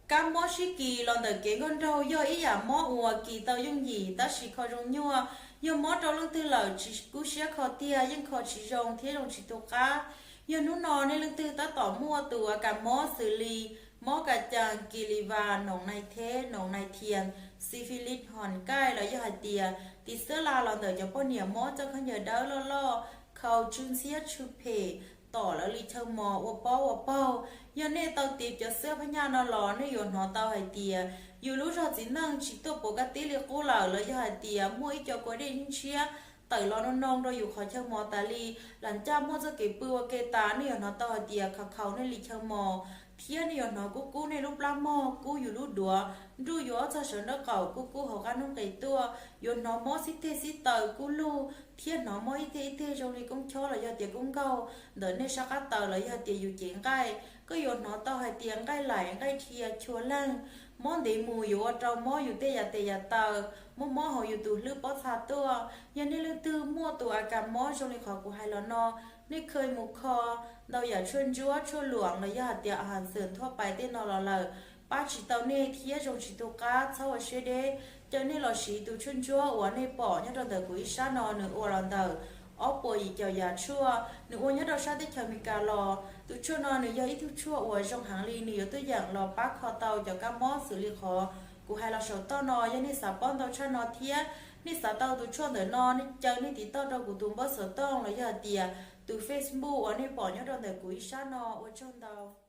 Kab mob sib kis los ntawm kev nkauj nraug yog ib yam mob uas kis tau yooj yim tab sis kho zoo nyuaj. Yog mob rau leej twg lawm tsis kub siab kho tiag, yeej kho tsis zoo thiab zoo tsis tu qab. Yog hnub no nej leej twg tab tom muaj tus a kas mob xws li mob kas cas, kis li vas, noos nais theb, noos nais thias, xi fi lis, hos kaij los yog hais tias tiv xwb la los ntawm cov poj niam mob txoj khaub ncaws dawb loj loj, khau tsw ntxhiab tsw phem, tom lawv li chaw mos ua pob ua paug. Yog nej tau tiv cov xwb phab nyaj no los nej yuav hnov tau hais tias yus lub zog txiv neej tsis tuaj puv kab tib li qub lawm los yog hais tias muaj ib co kua dej ntshiab tawm los no no rau yus qhov chaw mos tas li. Lam ncaj muaj txoj kev pw ua ke tas nej yuav hnov tau hais tias khaus khaus nej li chaw mos, thiab nej yuav hnov kub kub nej lub plab mog, kub yus lub duav, nruj yus ob txog sawv nraub qaum, kub kub hauv qab noob qes tuaj. Yuav hnov mob xib teg xib taw kub lug thiab hnov mob ib teg ib teg zoo li koob chob los yog tias koob nkaug ntawm nej sab qab taw los yog tias yus cev nqaij. Koj yuav hnov tau hais tias nqaij laim nqaij dhia chua leeg. Mob ntev mus yuav ua rau mob yus tej yam tes yam taw, mob mob hauv yus tus hlwb pob txha tuaj. Yog nej leej twg muaj tus a kas mob zoo li qhov kuv hais los no, nej kha mus kho ntau yam tshuaj ntsuab tshuaj luam los yog hais tias a has xwm thuaj pais tej no los lawm, pab tsis tau nej thiab zoo tsis tu qab, txhob ua siab deb. Caw nej los siv tus tshuaj ntsuab uas nej pom nyob rau ntawm kuv ib sab no, nws ua los ntawm ob puas yim caum yam tshuaj, nws ua nyob rau sab teb chaws Amelikas los. Tus tshuaj no nws yog ib tug tshuaj uas zoo heev li, nws yuav tuaj yeem los pab kho tau cov kab mob xws li qhov kuv hais los saum toj no. Yog nej xav paub ntau tshaj no thiab nej xav tau tus tshuaj ntawm no, nej caw nej tiv tauj rau kuv tus npawb xov tooj los yog hais tias tus Facebook uas nej pom nyob rau ntawm kuv ib sab no. Ua tsaug ntau.